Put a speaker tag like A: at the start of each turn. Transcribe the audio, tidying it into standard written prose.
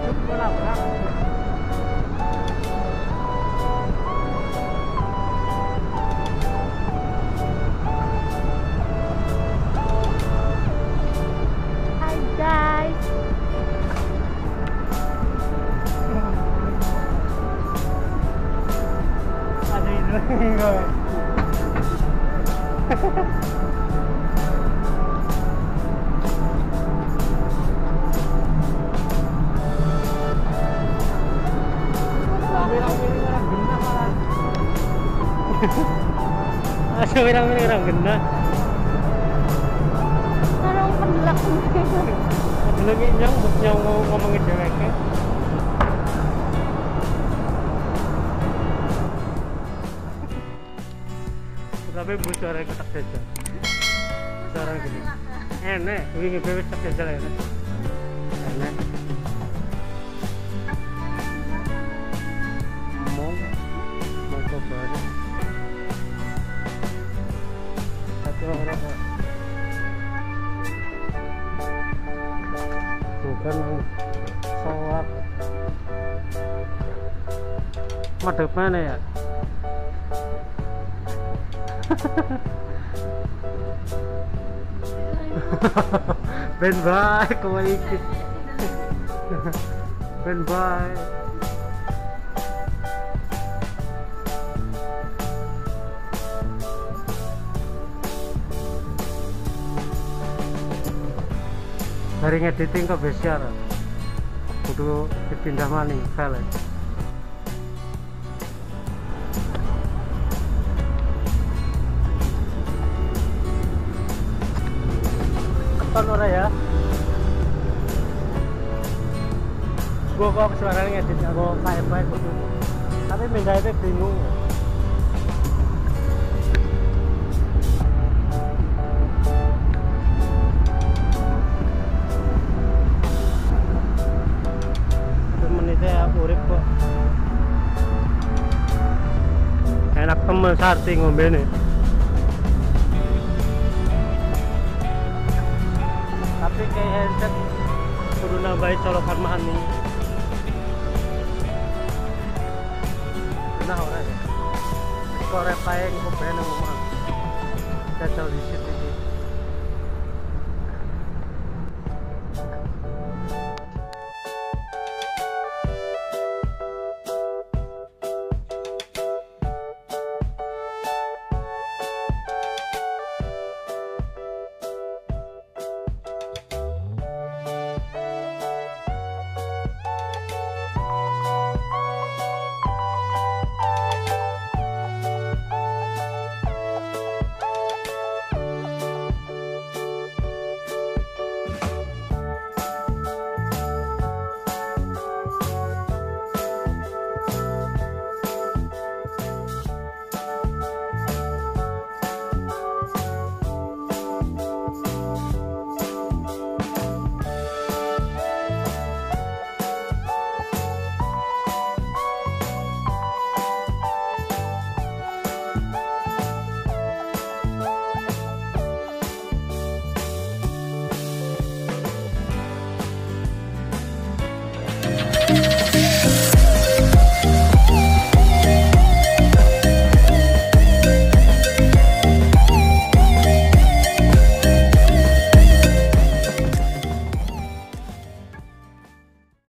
A: Nabrak.
B: Hi guys.
A: Ada itu enggak. Aja wirang-wirang ora genah.
B: Karo pendelak.
A: Pendelak nyong nyong ngomongi dheweke. Tapi bu suara iku tak jajal. Suara gini. Enek, wingi wis tak jajal enek. Enek. Mong mau coba. Bukan sholat madep mana ya? Ben bae kowe iki. Ben bae. Dari ngediting ke besiar kudu dipindah maning file. Keton ora ya? Gua kok suaranya ngedit aku kayak kudu. Tapi mindahnya bingung. Urip kok enak temen sarti ngombene. Tapi kayak handset kudu nambahin colokan maning. Nah ora ya. Wis kok repae engko ben nang omah. Jajal disit.